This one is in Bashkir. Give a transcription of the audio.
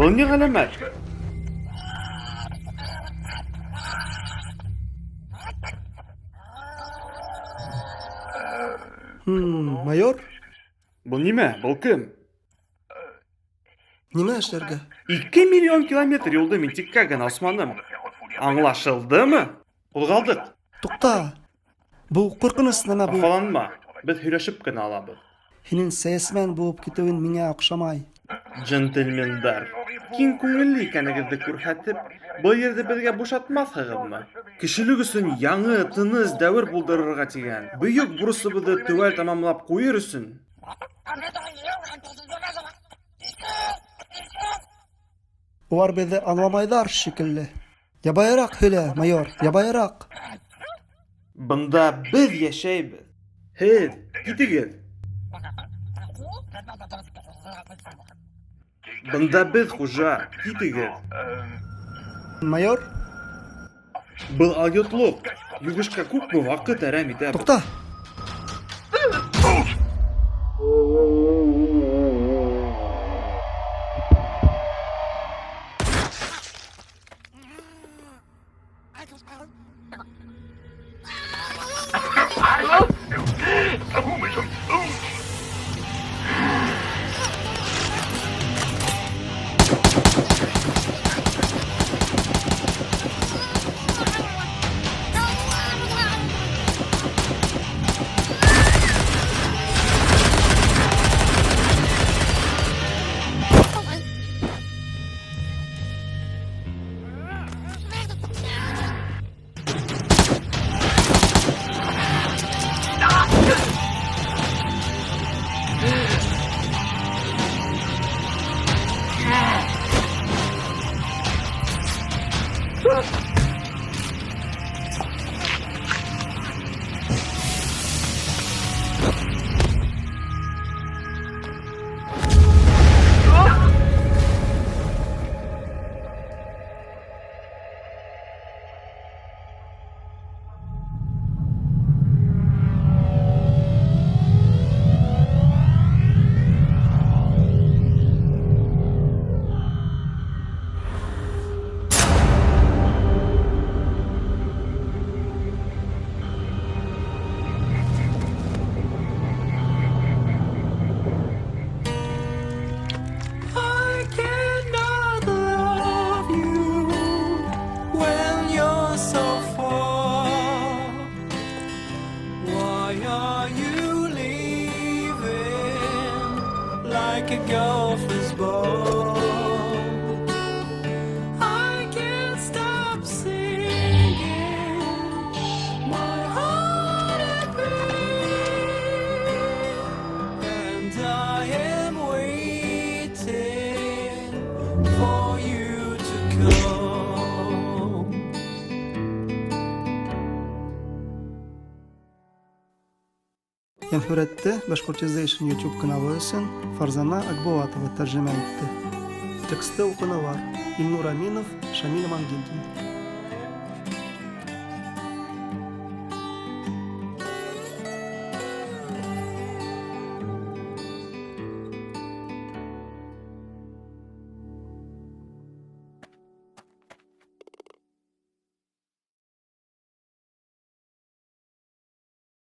Был ни ғәләмәт? Хм, майор? Был нимә? Был кем? Нимә эшләргә? 2 миллион километр юлды мин тиккә генә османым. Аңлашылдымы? Ҡуҙғалдыҡ. Туҡта! Был ҡурҡыныс нәмә бу. Хафаланма, беҙ һөйләшеп кенә алабыҙ. Һинең сәйәсмән булып китеүең миңә оҡшамай. Джентльмендар, киң күңелле икәнегеҙҙе күрһәтеп, был ерҙе беҙгә бушатмаҫһығыҙмы? Кешелек өсөн яңы, тыныс дәүер булдырырға тигән бөйөк бурысыбыҙҙы теүәл тамамлап ҡуйыр өсөн. Улар беҙҙе аңламайҙар шикелле. Ябайыраҡ һөйлә, майор, ябайыраҡ. Бында беҙ йәшәйбеҙ. Һеҙ китегеҙ. Бында беҙ хужа, китегеҙ. Майор? Был алйотлоҡ. Юғышҡа күпме ваҡыт әрәм итәбеҙ. Туҡта! I cannot love you when you're so far. Why are you leaving like a golfer's ball? I can't stop singing. My heart is and I am waiting for you to come. Йәнһүрәтте Башкортизation YouTube каналы өсөн Фарзана Акбулатова тәржемә итте. Тексты уҡынылар Илнур Аминов, Шамил Амангилдин.